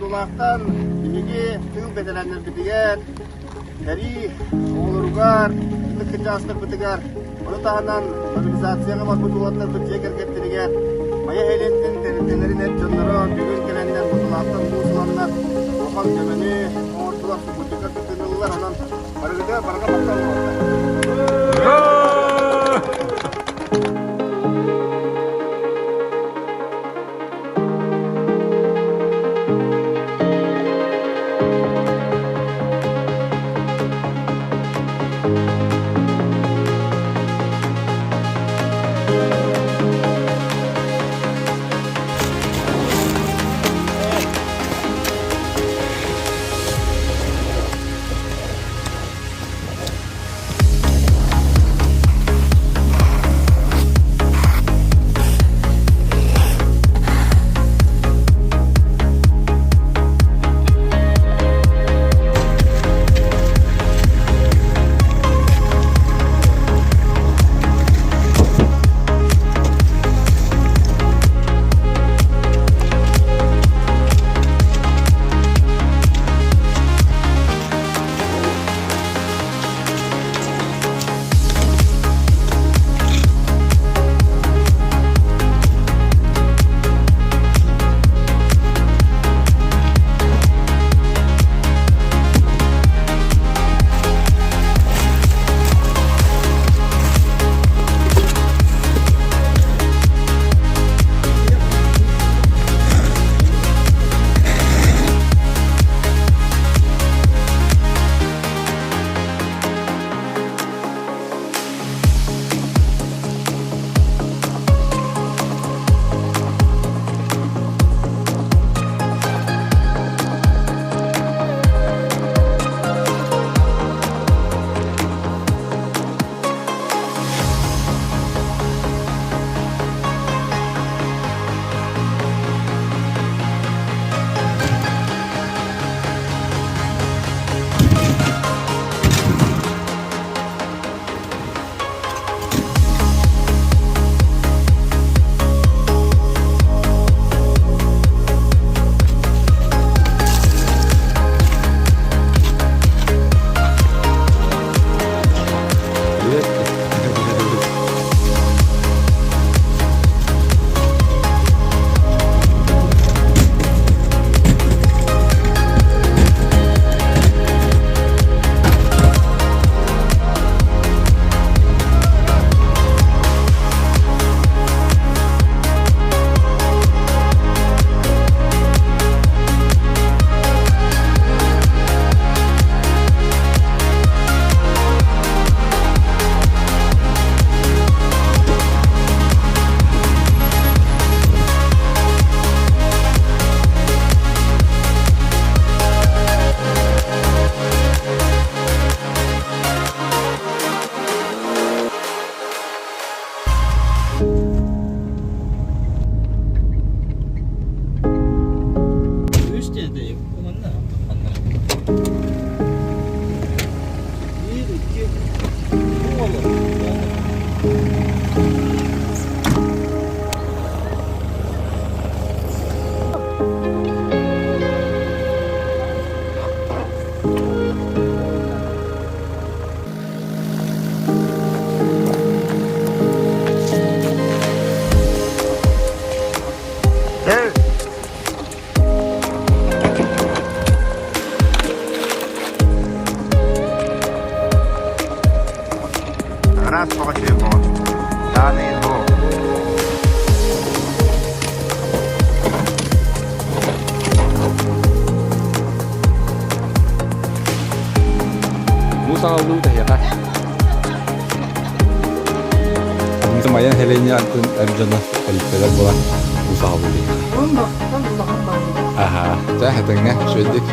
Мундулаахтан биһиги тыыл бэтэрээннэрбитигэр, сэрии оҕолоругар, ытык кырдьаҕастарбытыгар, ону таһынан мобилизацияҕа барбыт уолаттарбыт дьиэ кэргэттэригэр Майа Элентин тэрилтэлэрин эр дьонноро бүгүн кэлэннэр Мундулаахтан муус ыланнар улахан көмөнү оҥордулар, субботникка кыттыннылар. Онон барыгытыгар барыга махтал буолла. Үс диэтэй, манна манна. Биир, икки, уолу. Раз бөҕө бөҕө. Дааны бу. Муус аҕаллыы таһыаха. Майан Хеленя антын эр дьоно тэрилтэлэр буолан муус аҕаллыы. Аха, чэ, этэҥҥэ, үчүгэйдик.